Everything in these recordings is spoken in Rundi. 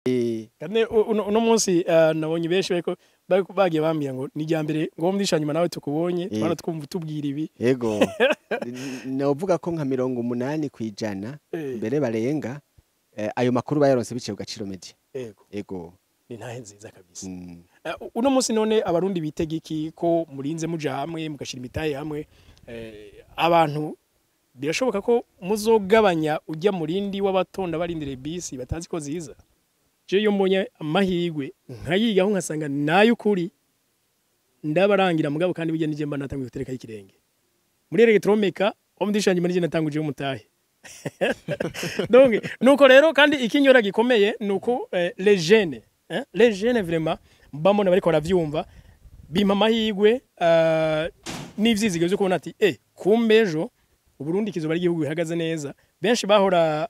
Kandi uno munsi nabonye benshi bariko bagiye bambwira ngo ni irya mbere ngo mdisha nyuma nawe tukubonye twara twumva tubwira ibi. Yego, novuga ko nka 80% mbere barenga ayo makuru bayaronse biciye ku Gaciro Media. Yego. Yego. Ni ntahe nziza kabisa. Uno munsi none abarundi bitega iki ko murinze muja hamwe mugashira imitahe hamwe, abantu birashoboka ko muzogabanya ujya murindi w'abatonda barindire bisi batazi ko ziza? Je iyo mbonye amahirwe nkayigaho nkasanga nayo ukuri ndabarangira mugabo, kandi bijya nije mba natanguye gutereka ikirenge muri Electromeca omdisha nyuma nije natanguje umutahe. Donc nuko rero, kandi ikinyora gikomeye nuko les jeunes, les jeunes vraiment mbamona bariko baravyumva bimpa amahirwe n'ivyizigo byo kubona ati kumbe ejo Uburundi kizoba ari igihugu bihagaze neza. Benshi bahora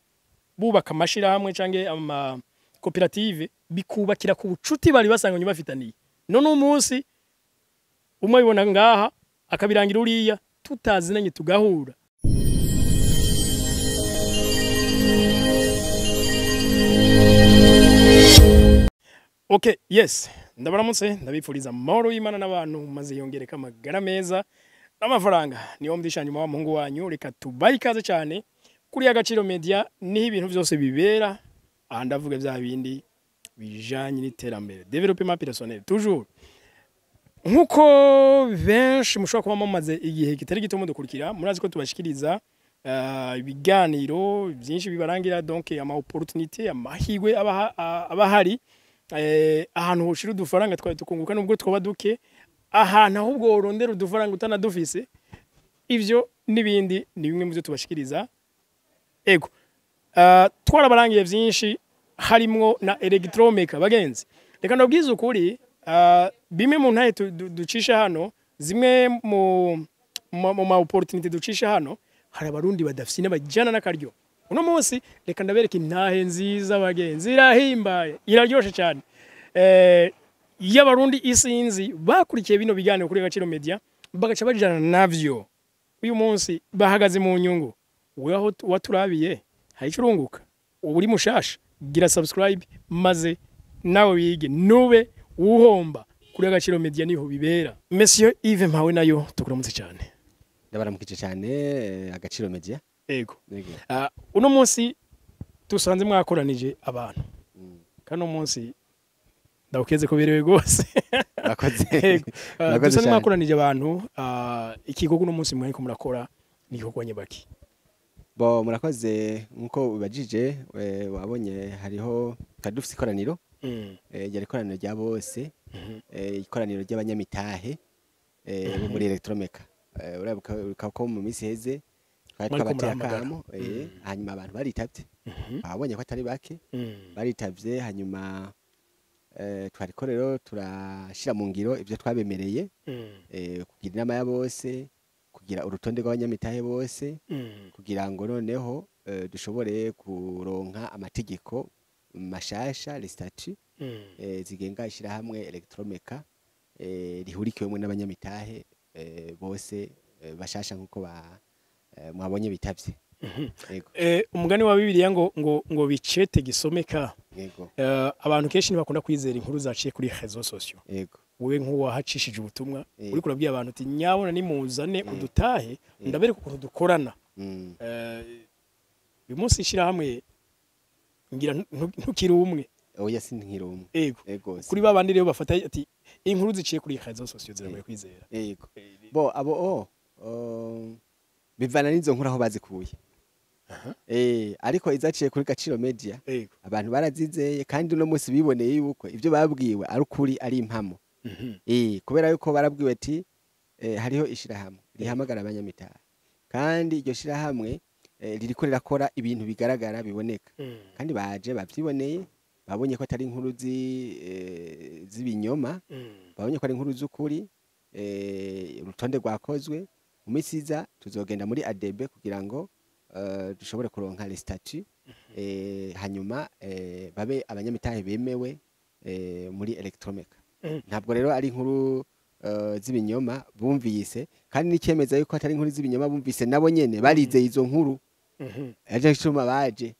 bubaka amashirahamwe canke ama koperative bikubakira ku bucuti bari basanganywe bafitaniye, none umunsi umwe abibona ngaha akabirangira uriya tutazinanye tugahura. Okay, yes, ndabaramutse ndabipfuriza amahoro y'Imana n'abantu maze yongereka amagara meza n'amafaranga. Niyo mdisha nyuma wa muhungu wanyu, reka tubaye ikaze cyane kuri Agaciro Media, niho ibintu byose bibera. Aha ndavuga bya bindi bijanye n'iterambere, développement personnel toujours. Nkuko benshi mushobora kuba mumaze igihe kitari gito mudukurikira, murazi ko tubashikiriza ibiganiro byinshi bibarangira, donc ama opportunité, amahirwe abahari, ahantu hoshira udufaranga twawe tukunguka nubwo twoba duke, ahantu ahubwo worondera udufaranga utanadufise. Ivyo n'ibindi ni bimwe mu byo tubashikiriza. Ego, twarabarangiye byinshi harimwo na Electromeca. Bagenzi, reka ndabwize ukuri, bimwe mu ntahe ducisha hano, zimwe mu ma opportunité ducisha hano, hari abarundi badafise n'abajana n'akaryo. Uno munsi reka ndabereka intahe nziza bagenzi, irahimbaye, iraryoshe cyane, y'abarundi isinzi bakurikiye bino biganiro kuri Agaciro Media bagaca bajana navyo. Uyu munsi bahagaze mu nyungu. Wewe aho waturabiye hari icurunguka, ubu uri mushasha, gira subscribe maze nawe wige nube uhomba. Kuri Agaciro Media niho bibera. Monsieur Yves Mpawe nayo tukuramutse cyane. Ndabaramukije cyane Agaciro Media. Ego. Uno munsi tusanze mwakoranije abantu. Kano munsi ndawukeze ko berewe gose. Murakoze. Dusanze mwakoranije abantu, ikigo uno munsi mwariko murakora ni igikorwa nyabaki? Bo murakoze, nkuko ubajije wabonye hariho kadufise ikoraniro. Yari ikoraniro rya bose, ikoraniro ry'abanyamitahe bo muri Electromeca. Urabuka ko mu minsi heze twari twabateye akamo, hanyuma abantu baritavye. Babonye ko atari bake, baritavye. Hanyuma twariko rero turashira mu ngiro ivyo twabemereye, kugira inama ya bose, kugira urutonde rw'abanyamitahe bose, kugira ngo noneho dushobore kuronka amategeko mashasha, les statuts zigenga ishirahamwe Electromeca rihurikiwemwo n'abanyamitahe bose bashasha nkuko mwabonye bitavye. Yego. Umugani wa Bibiliya ngo ngo ngo bicete gisomeka. Yego. Abantu kenshi ntibakunda kwizera inkuru zaciye kuri réseaux sociaux. Yego. Wewe nk'uwahacishije ubutumwa uriko urabwira abantu uti nyabona nimuzane udutahe ndabereka ukuntu dukorana. Uyu munsi ishirahamwe ngira ntukiri umwe. Oya, sinkiri umwe. Ego. Ego. Kuri babandi rero bafata ati inkuru ziciye kuri réseaux sociaux ziragoye kwizera. Yego. Bo abo bivana n'izo nkuru aho bazikuye. Ariko izaciye kuri Gaciro Media abantu barazizeye, kandi uno munsi biboneye yuko ivyo babwiwe ari ukuri, ari impamo. Kubera yuko barabwiwe ati hariho ishirahamwe rihamagara abanyamitahe, kandi iryo shirahamwe ririko rirakora ibintu bigaragara biboneka, kandi baje bavyiboneye, babonye ko atari inkuru z'ibinyoma, babonye ko ari inkuru z'ukuri. Urutonde rwakozwe mu minsi iza tuzogenda muri ADB kugira ngo dushobore kuronka les statuts, hanyuma babe abanyamitahe bemewe muri Electromeca. Ntabwo rero ari inkuru z'ibinyoma bumvise, kandi n'ikemeza yuko atari inkuru z'ibinyoma bumvise, nabo nyene barizeye izo nkuru, aje gituma baje.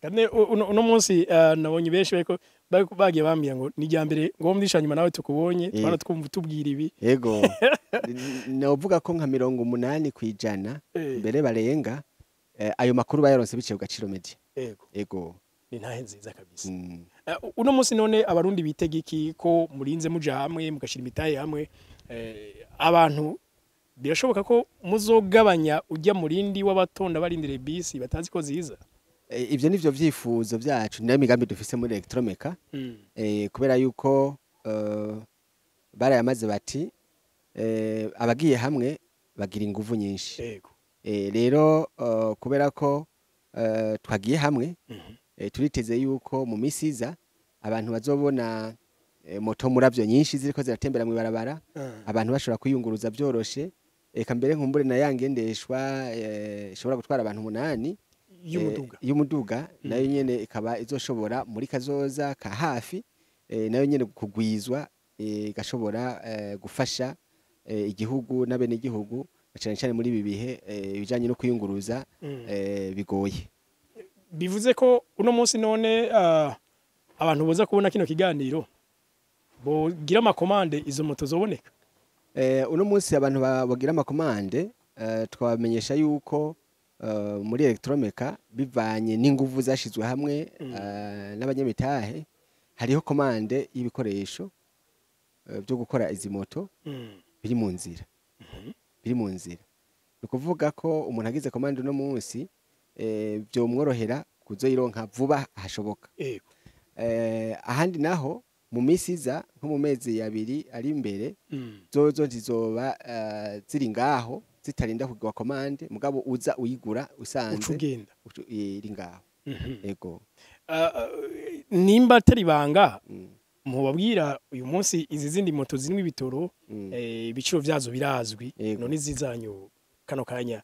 Kandi uno munsi nabonye benshi bariko bagiye bambwira ngo ni irya mbere ngo mdisha nyuma nawe tukubonye, twara twumva tubwira ibi. Yego, novuga ko nka 80% mbere barenga ayo makuru bayaronse biciye ku Gaciro Media. Yego. Yego. Ni ntahe nziza kabisa. Uno munsi none abarundi bitega iki ko murinze muja hamwe mugashira imitahe hamwe? Abantu birashoboka ko muzogabanya ujya murindi w'abatonda barindire bisi batazi ko ziza? Ivyo nivyo vyifuzo vyacu, ni migambi dufise muri Electromeca. Kubera yuko barayamaze bati abagiye hamwe bagira inguvu nyinshi. Yego. Rero kubera ko twagiye hamwe, turiteze yuko mu misi iza abantu bazobona moto muravyo nyinshi ziriko ziratembera mw'ibarabara, abantu bashobora kwiyunguruza vyoroshe. Eka mbere nkumbure na yangendeshwa ishobora gutwara abantu 8 y'umuduga, y'umuduga nayo nyene ikaba izoshobora muri kazoza ka hafi, nayo nyene kugwizwa, igashobora gufasha igihugu n'abene igihugu, cyane cyane muri ibi bihe ibijanye no kwiyunguruza bigoye. Bivuze ko uno munsi none abantu boza kubona kino kiganiro bogira amakomande, izo moto zoboneka? Uno munsi abantu bagira amakomande, twabamenyesha yuko muri Electromeca, bivanye n'inguvu zashizwe hamwe n'abanyamitahe, hariho commande y'ibikoresho byo gukora izi moto biri mu nzira. Biri mu nzira. Ni ukuvuga ko umuntu agize commande uno munsi, byomworohera kuzoyironka vuba hashoboka. Yego. Ahandi naho mu misi iza, nko mu mezi 2 ari imbere, zozo zizoba ziri ngaho zitarinda kugwa commande, mugabo uza uyigura usanze ucugenda iri ngaho. Yego. Nimba atari banga, mubabwira uyu munsi izi zindi moto zirimo ibitoro, ibiciro vyazo birazwi? Yego. None izizanyu kano kanya,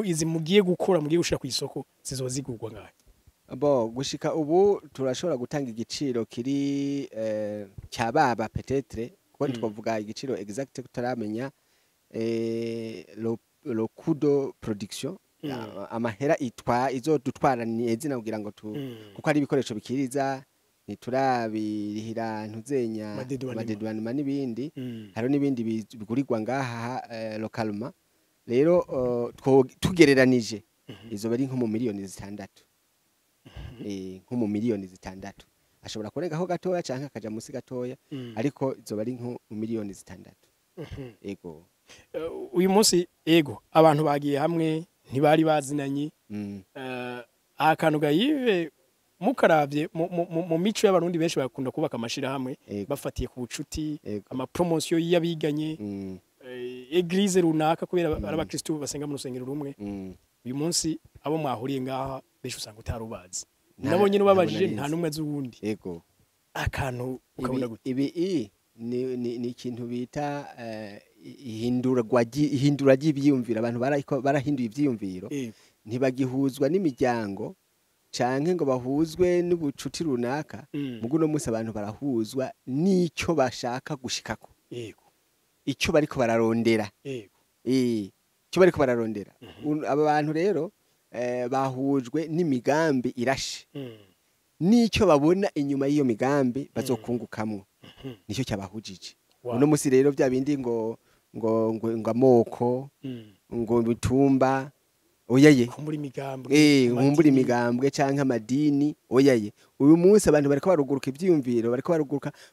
izi mugiye gukora, mugiye gushira ku isoko, zizozigurwa ngahe? Bo gushika ubu turashobora gutanga igiciro kiri cyababa peut-être, kuko twavuga igiciro exact tutaramenya le coût de production, amahera itwa izodutwara ni kugira ngo tu kuko ari ibikoresho bikiriza, ntiturabirihira ntuzenya Amadedouanement. Amadedouanement n'ibindi. Hariho n'ibindi bigurirwa ngaha localement. Rero tugereranije izo bari nko mu miliyoni 6, nko mu miliyoni 6, ashobora kurengaho gatoya canke akaja musi gatoya, ariko izo bari nko mu miliyoni 6. Ego. Uyu munsi, ego, abantu bagiye hamwe ntibari bazinanye. Akantu gayive mukaravye mu mico y'abarundi, benshi bakunda kubaka amashirahamwe bafatiye ku bucuti, amapromotion y'abiganye, église runaka, kubera ari abakristo basenga mu rusengero rumwe. Uyu munsi abo mwahuriye ngaha benshi usanga utarubazi, nabo nyine ubabajije ntabwo nta nari n'umwe azi uwundi. Ego. Akantu ukabona gute? Ibi ni ikintu bita ihindura ry'ivyiyumviro. Abantu barahinduye ivyiyumviro, ntibagihuzwa n'imiryango canke ngo bahuzwe n'ubucuti runaka. Mugu no munsi abantu barahuzwa n'icyo bashaka gushikako, icyo bariko bararondera. Icyo bariko bararondera. Aba bantu rero bahujwe n'imigambi irashe n'icyo babona inyuma y'iyo migambi bazokungukamwo, nicyo cyabahujije. Uno munsi rero bya bindi ngo amoko, ngo bitumba, oyaye. Kumbura imigambwe, nkumbura amadini. Imigambwe canke amadini, oyaye. Uyu munsi abantu bariko baruguruka ivyiyumviro, bariko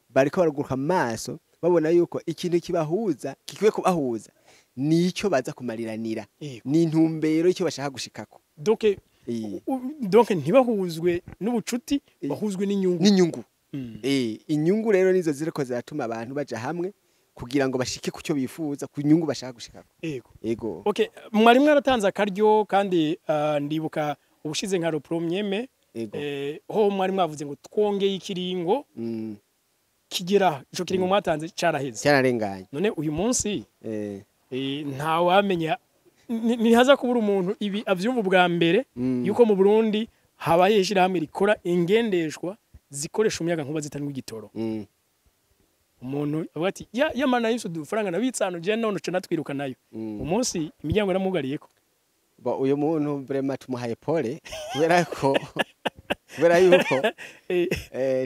baruguruka amaso, babona yuko ikintu kibahuza gikwiye kubahuza nico baza kumariranira, ni intumbero y'icyo bashaka gushikako. Donc donc ntibahuzwe n'ubucuti, bahuzwe n'inyungu. N'inyungu. Inyungu rero nizo ziriko ziratuma abantu baja hamwe kugira ngo bashike ku cyo bifuza, ku nyungu bashaka gushikako. Ego. Okay, mwari mwaratanze akaryo kandi ndibuka ubushize nka le premier mai, ho mwari mwavuze ngo twongeye ikiringo kigera, ico kiringo mwatanze caraheze. Cyararenganye. None uyu munsi ntawamenya, ntihaza kubura umuntu ibi avyumva ubwa mbere, yuko mu Burundi habaye ishirahamwe rikora ingendeshwa zikoresha umuyaga nkuba zitanywa igitoro. Umuntu avuga ati ya yamana yose udufaranga nabitsano je none uca natwiruka nayo. Umunsi imiryango yaramugariyeko. Bo uyu muntu vraiment tumuhaye pole, kubera yuko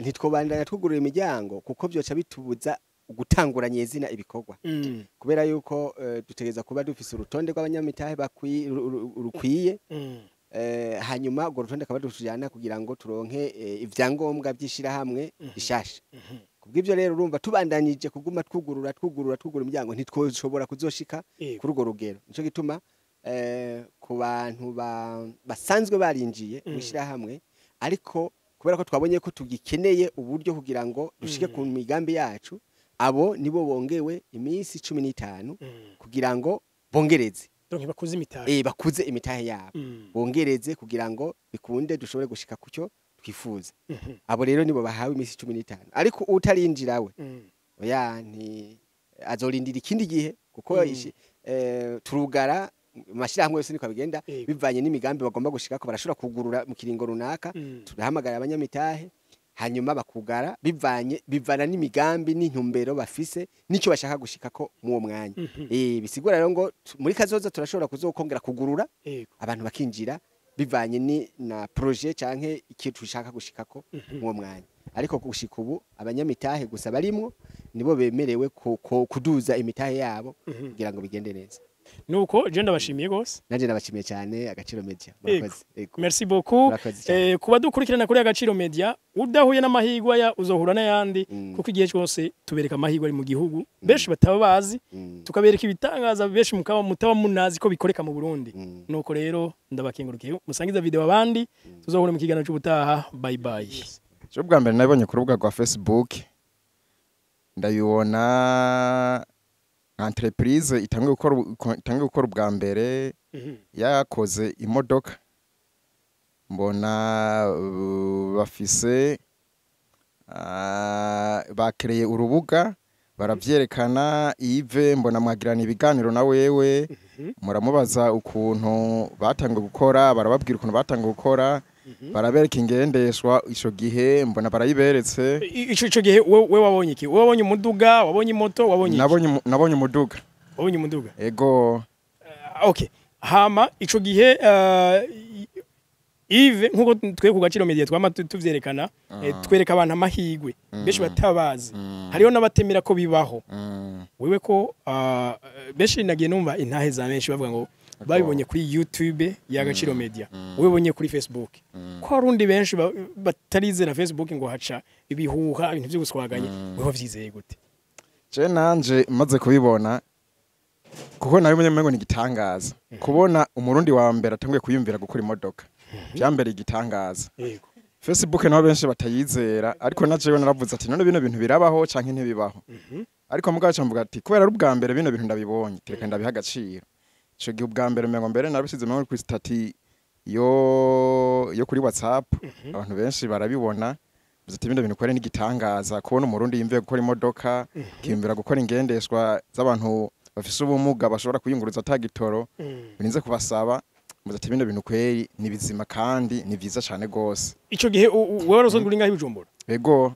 ntitwobandanya twugurura imiryango, kuko byoca bitubuza gutanguranya izina ibikorwa, kubera yuko dutegereza kuba dufise urutonde rw'abanyamitahe rukwiye, hanyuma urwo rutonde akaba dutujana kugira ngo turonke ivyangombwa vy'ishirahamwe rishasha. Kubw'ivyo rero, urumva tubandanyije kuguma twugurura, twugurura, twugurura imiryango, ntitwoshobora kuzoshika kuri urwo rugero. Nico gituma ku bantu basanzwe barinjiye mu ishirahamwe, ariko kubera ko twabonye ko tugikeneye uburyo kugira ngo dushike ku migambi yacu, abo nibo bongewe iminsi 15 kugira ngo bongereze. Donc bakuze imitahe. Bakuze imitahe yabo, bongereze kugira ngo bikunde dushobore gushika kucyo twifuza. Abo rero nibo bahawe iminsi 15, ariko utarinjira we, oya, nti azorindira ikindi gihe, kuko turugara amashirahamwe yose niko bigenda, bivanye n'imigambi bagomba gushikako, barashobora kugurura mu kiringo runaka. Turahamagara abanyamitahe, hanyuma bakugara bivanye, bivana n'imigambi n'intumbero bafise n'icyo bashaka gushikako mu uwo mwanya. Bisigura rero ngo muri kazoza turashobora kuzokongera kugurura, abantu bakinjira bivanye ni na projet canke ikintu dushaka gushikako mu uwo mwanya. Ariko gushika ubu, abanyamitahe gusa barimwo nibo bemerewe kuduza imitahe yabo kugira ngo bigende neza. Nuko je ndabashimiye gose. Nanje ndabashimiye cyane, Agaciro Media. Murakoze. Ego. Merci beaucoup. Murakoze cyane. Kuba dukurikirana kuri Agaciro Media, udahuye n'amahirwe aya uzohura n'ayandi, kuko igihe cyose tubereka amahirwe ari mu gihugu benshi bataba bazi, tukabereka ibitangaza benshi mukaba mutaba munazi ko bikoreka mu Burundi. Nuko rero ndabakengurukiye, musangiza video abandi, tuzohura mu kiganiro cy'ubutaha. Bye bye. Cyo bwa mbere nabonye ku rubuga rwa Facebook, ndabibona entreprise itangiye gukora ubwa mbere, yakoze imodoka, mbona bafise bakereye urubuga baravyerekana. Ive mbona mwagirana ibiganiro na wewe, muramubaza ukuntu batangiye gukora, barababwira ukuntu batangiye gukora, barabereka ingendeshwa. Ico gihe mbona barayiberetse. Ico gihe we wabonye iki? We wabonye umuduga, wabonye moto, wabonye iki? Nabonye umuduga. Wabonye umuduga? Ego. Okay, hama ico gihe Yves, nkuko twe ku Gaciro Media twama tuvyerekana, twereka abantu amahigwe benshi batabazi, hariho n'abatemera ko bibaho. Wewe ko benshi nagiye numva intahe za benshi bavuga ngo babibonye kuri YouTube ya Gaciro Media, wewe ubonye kuri Facebook, ko harundi benshi batarizera Facebook ngo haca ibihuha, ibintu byo guswaganya, wewe wavyizeye gute? Je nanje maze kubibona, kuko nabimenye umengo ni igitangaza kubona Umurundi wa mbere atanguye kuyumvira gukora imodoka, byambere igitangaza. Facebook naho benshi batayizera, ariko na jewe naravuze ati: "None bino bintu birabaho canke ntibibaho?" Ariko mugabo ca mvuga ati: "Kubera ari ubwa mbere bino bintu ndabibonye, tereka ndabiha agaciro." Ico gihe ubwa mbere umengo mbere nabisize muri kuri statut yo kuri WhatsApp, abantu benshi barabibona. Bivuze ati: "Bino bintu kweri n'igitangaza kubona Umurundi yimviye gukora imodoka, kiyumvira gukora ingendeshwa z'abantu bafise ubumuga bashobora kwiyunguruza ata gitoro birinze kubasaba." Mvuze ati: "Bino bintu kweri ni bizima kandi ni vyiza cane gose." Ico gihe wewe wari usanzwe uri ngaho i Bujumbura? Ego.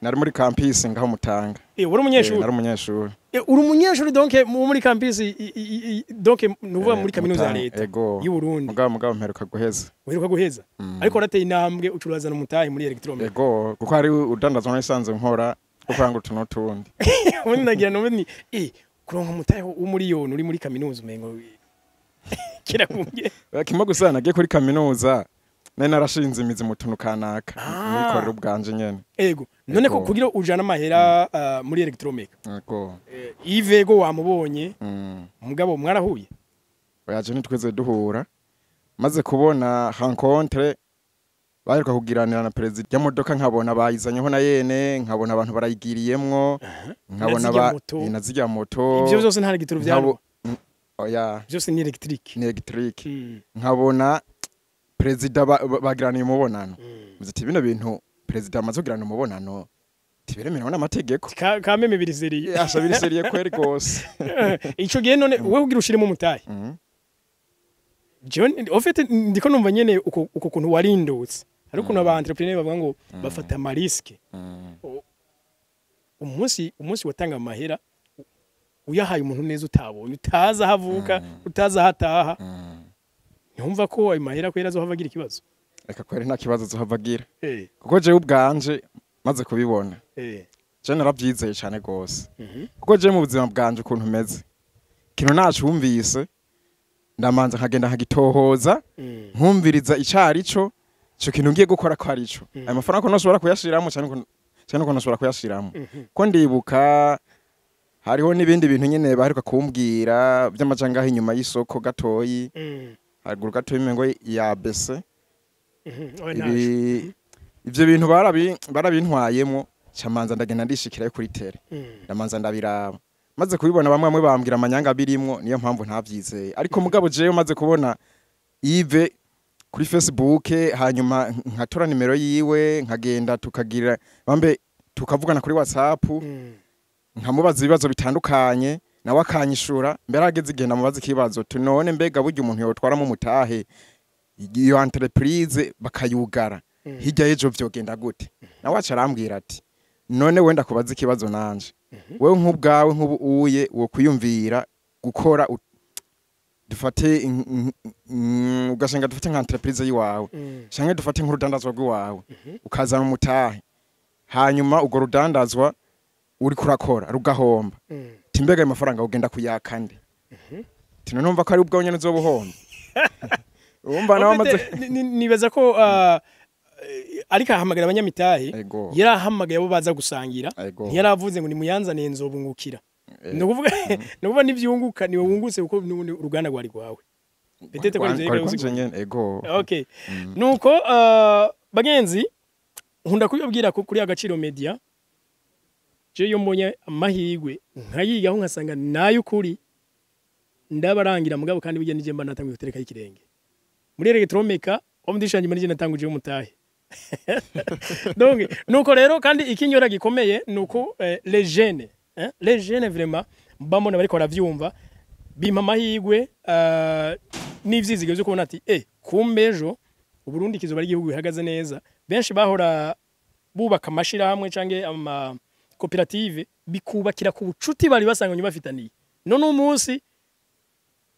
Nari muri campus ngaho Mutanga. Wari umunyeshuri? Nari umunyeshuri. Uri umunyeshuri, donc muri campus donc nuvuga muri kaminuza ya Mutanga, leta ego. y'u Burundi? Mugabo mperuka guheza. Uheruka guheza, ariko warateye intambwe ucurazana umutahe muri Electromeca? Ego, kuko hari udandazwa n'isanzwe nkora wo kurangura utuntu n'utundi. Ubundi nagira numve ni kuronka umutahe w'umuriyoni uri muri kaminuza, umengo kiragumbye. Kimwe gusa, nagiye kuri kaminuza nari narashinze imizi mu tuntu kanaka, nikorera ubwanje nyene. Ego, none ko Ego. kugira ujana amahera muri Electromeca, Ego. Ivego wamubonye, mugabo mwarahuye? Oya, je ntitweze duhura. Maze kubona rencontre baheruka kugiranira na perezida ya modoka, nkabona bayizanyeho na yene, nkabona abantu barayigiriyemwo, nkabona Na zirya ba moto. Na zirya moto. Ivyo vyose nta gitoro vyarwo? Oya. Vyose ni electric? Ni electric. Nkabona perezida bagiraniye umubonano. Mvuze ati: "Bino bintu perezida amaze kugirana umubonano tibiremerewe n'amategeko." Kameme biri sérieux. Asha, biri sérieux kweri gose. Ico gihe none wewe kugira ushiremo umutahe, jewe en fait ndiko numva nyene uko kuntu warindutse, hari ukuntu aba entrepreneur bavuga ngo bafata ama risques. Umunsi watanga amahera, uyahaye umuntu neza utabonye, utazi aho avuka, utazi aho ataha. Ntumva ko ayo mahera ko yarazohava agira ikibazo? Reka kweri, nta kibazo azohava agira, kuko jewe ubwanje maze kubibona, je naravyizeye cane gose, kuko jewe mu buzima bwanje ukuntu meze, ikintu nacumvise ndamanza nkagenda nkagitohoza, nkumviriza icarico ico kintu ngiye gukora ko arico, ayo mafaranga ko ntoshobora kuyashiramo canke ko ntoshobora kuyashiramo. Ko ndibuka hariho n'ibindi bintu nyene baheruka kumbwira vy'amaja ngaho inyuma y'isoko gatoyi, haruguru gatoyi, umengo ya bese. Oya, ntaco. Ivyo bintu barabintwayemwo, camanza ndagenda ndishikirayo kuri terrain, ndamanza ndabiraba. Maze kubibona, bamwe bamwe bambwira amanyanga birimwo, niyo mpamvu ntavyizeye. Ariko mugabo jewe maze kubona Yves kuri Facebook, hanyuma nkatora nimero yiwe, nkagenda tukagira bambe tukavugana kuri WhatsApp, nkamubaza ibibazo bitandukanye, nawe akanyishura. Mbere ageze igihe ndamubaza ikibazo tu: "None mbega burya umuntu yotwaramo umutahe, iyo entreprise bakayugara, hirya y'ejo vyogenda gute?" Nawe aca arambwira ati: "None wenda kubaza ikibazo nanje, wewe nk'ubwawe, nk'ubu uye wo kwiyumvira gukora dufate ugasanga dufate nka entreprise yiwawe, canke dufate nk'urudandazwa rw'iwawe, ukazana umutahe, hanyuma urwo rudandazwa uriko urakora rugahomba, ti mbega ayo mafaranga ugenda kuyaka nde? Ti none numva ko ari ubwawe nyene uzoba uhomba." Urumva nawe amaze Nibaza ko ariko ahamagara abanyamitahe, yarahamagaye abo baza gusangira, ntiyaravuze ngo nimuyanzaniye nzobungukira. Ni ukuvuga nivyunguka niwe wungutse, kuko n'ubundi uruganda rwari rwawe. Peut-être ko ivyo Kwari ariko kwanje nyene, ego. Okay, nuko bagenzi, nkunda kubibabwira ko kuri Agaciro Media, je iyo mbonye amahirwe nkayigaho nkasanga nayo ukuri ndabarangira. Mugabo kandi burya nije mba natanguye guterekaho ikirenge muri Electromeca wo mudishanje, muri je natanguje umutahe. Donc nuko rero, kandi ikinyora gikomeye nuko les jeunes, hein, les jeunes vraiment mbamona bariko baravyumva, bimpa amahirwe n'ivyizigiro vyo kubona ati kumbe ejo Uburundi kizoba ari igihugu bihagaze neza. Benshi bahora bubaka amashirahamwe canke ama koperative bikubakira ku bucuti bari basanganywe bafitaniye. None umunsi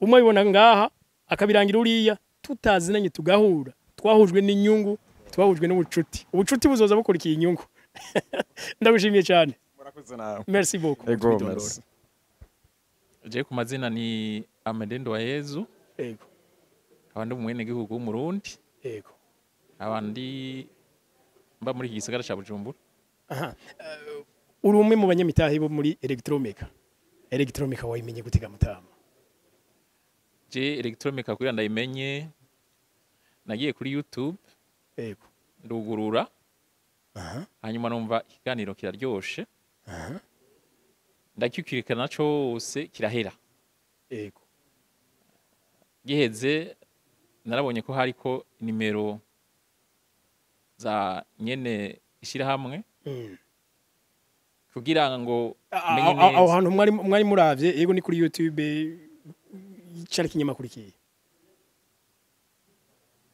umwe abibona ngaha akabirangira uriya tutazinanye, tugahura twahujwe n'inyungu, twahujwe n'ubucuti. Ubucuti buzoza bukurikiye inyungu. Ndagushimiye cyane. Murakoze nawe. Merci beaucoup. Ego. Twidondora. Merci. Je ku mazina ni Amede Nduwayezu, nkaba ndi umwenegihugu w'Umurundi, nkaba ndi mba muri iki gisagara ca Bujumbura. Aha. Uri umwe mu banyamitahe bo muri Electromeca. Electromeca wayimenye gute mutama? Je Electromeca kugira ndayimenye, nagiye kuri YouTube, ndugurura, hanyuma numva ikiganiro kiraryoshe, ndakikurikirana cose kirahera. Giheze narabonye ko hariko nimero za nyene ishirahamwe, kugira ngo menye Aho neza. hantu mwari muravye, yego, ni kuri YouTube, cari kinyamakuru kihe?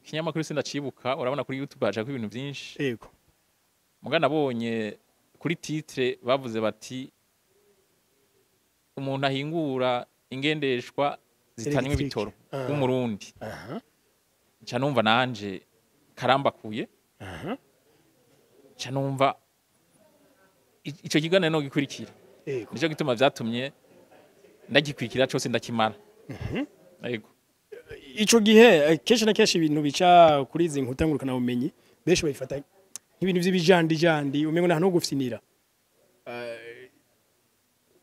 Ikinyamakuru sindacibuka, urabona kuri YouTube hacako ibintu vyinshi. Muga nabonye kuri titre bavuze bati umuntu ahingura ingendeshwa zitanywa Electric. ibitoro w'Umurundi. Nca numva nanje karambakuye, nca numva ico kiganiro no gikurikira. Nico gituma vyatumye ndagikurikira cose ndakimara. Yego. Ico gihe kenshi na kenshi ibintu bica kuri izi nkuta ngurukana bumenyi, benshi babifata nk'ibintu vy'ibijandijandi, umengo nta no gufyinira.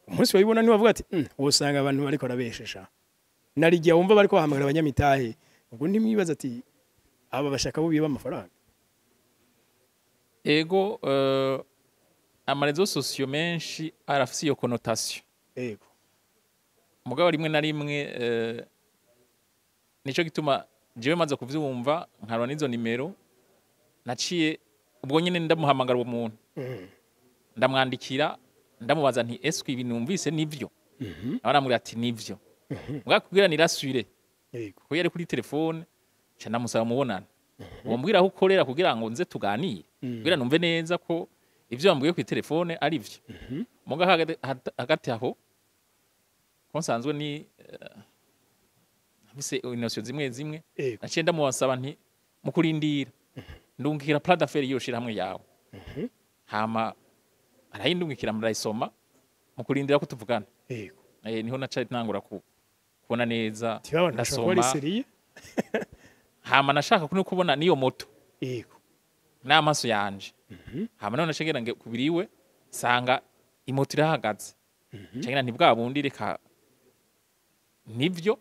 Umunsi wabibona nibavuga ati wosanga abantu bariko barabeshesha narigiye wumva bariko bahamagara abanyamitahe, ubwo ntimwibaza ati aba bashaka bo biba amafaranga? Ego, ama réseaux sociaux menshi arafise iyo connotation. Mugabo rimwe na rimwe nico gituma jewe maze kuvyumva nkarwa n'izo nimero, naciye ubwo nyene ndamuhamagara uwo muntu, ndamwandikira, ndamubaza nti: "Est-ce que ibi numvise nivyo?" Nawe arambwira ati: "Nivyo." Mugabo kugira nirasure, kuko yari kuri telefone, nca ndamusaba mubonana, wombwira aho ukorera kugira ngo nze tuganire, kugira numve neza ko ivyo wambwiye kuri telefone ari vyo. Muga hagati aho, ko nsanzwe ni Mfise notion zimwe zimwe. Yego. Naciye ndamusaba nti mu kurindira ndungikira plan d'affaires y'iyo shirahamwe yawe. Hama arayindungikira, murayisoma mu kurindira ko tuvugana. Niho naca ntangura kubona neza. Tiba abantu bashobora kuba ari Ndasoma. sérieux. Hama nashaka no kubona niyo moto n'amaso yanje. Hama none nashegera nge kubiriwe, sanga imoto irahagaze, cangira nti bwa bundi reka nivyo.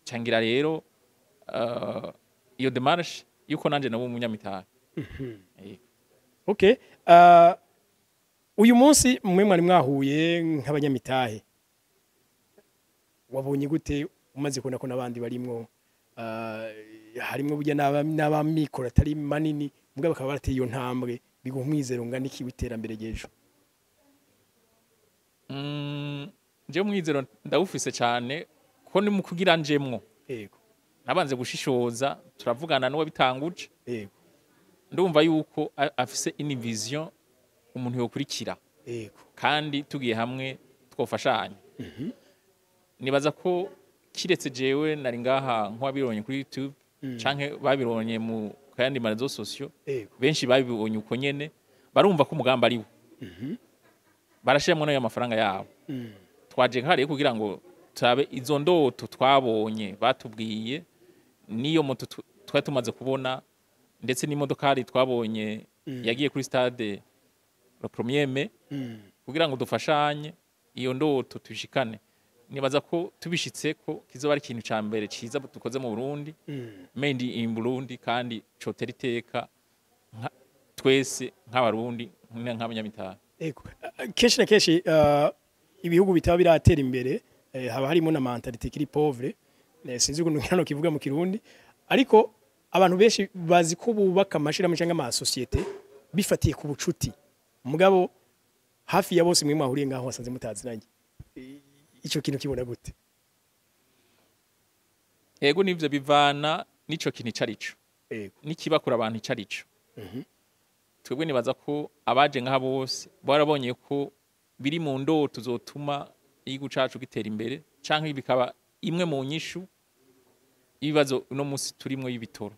Cangira rero iyo démarche yuko nanje nabo umunyamitahe. Okay, uyu munsi mwe mwari mwahuye nk'abanyamitahe, wabonye gute umaze kubona ko n'abandi barimwo, harimwo burya n'abamikoro atari manini, mugabo bakaba barateye iyo ntambwe, biguha umwizero ungana iki w'iterambere ry'ejo? Jewe umwizero ndawufise cane, ko ni mu kugira njemwo nabanze gushishoza, turavugana n'uwabitanguje. Ndumva yuko afise une vision umuntu yokurikira, kandi tugiye hamwe twofashanya. Nibaza ko kiretse jewe nari ngaha nk'uwabibonye kuri YouTube canke babibonye mu kayandi ma réseaux sociaux, benshi babibonye uko nyene, barumva ko umugambi ari wo, barashiramwo nayo amafaranga yabo. Twaje nkariye kugira ngo turabe izo ndoto twabonye batubwiye, n'iyo moto twari tumaze kubona, ndetse n'imodokari twabonye yagiye kuri stade le premier mai, kugira ngo dufashanye iyo ndoto tushikane. Nibaza ko tubishitse ko kizoba ari ikintu ca mbere ciza dukoze mu Burundi, made in Burundi, kandi cotera iteka twese nk'Abarundi, nk'abanyamitahe. Ego. Kenshi na kenshi ibihugu bitaba biratera imbere, haba harimo na mentalité kiri pauvre, sinzi ukuntu hano kivuga mu Kirundi, ariko abantu benshi bazi ko bubaka amashirahamwe cyangwa amasosiyete bifatiye ku bucuti, mugabo hafi ya bose mwe mwahuriye ngaho wasanze mutazinanye. Ico kintu kibona gute? Ego, nivyo, bivana n'ico kintu ico arico n'ikibakura abantu ico arico. Twebwe nibaza ko abaje ngaha bose barabonye ko biri mu ndoto zotuma igihugu cacu gitera imbere, canke bikaba imwe mu nyishu ibibazo uno musi turimwo y'ibitoro.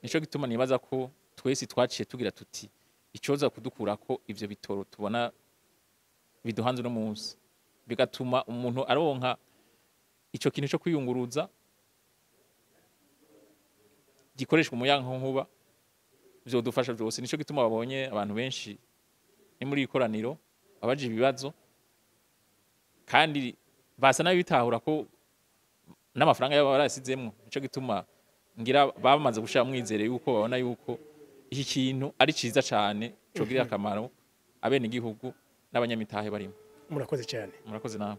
Nico gituma nibaza ko twese twaciye tugira tuti icoza kudukurako ivyo bitoro tubona biduhanze uno munsi, bigatuma umuntu aronka ico kintu co kwiyunguruza gikoreshwa umuyagankuba, vyodufasha vyose. Nico gituma babonye abantu benshi ni muri ikoraniro abaje ibibazo, kandi basa n'abitahura ko n'amafaranga yabo barasizemwo. Nico gituma ngira bamaze gushira mwizere yuko babona yuko iki kintu ari ciza cane, cogirira akamaro abene igihugu n'abanyamitahe barimo. Murakoze cyane. Murakoze nawe.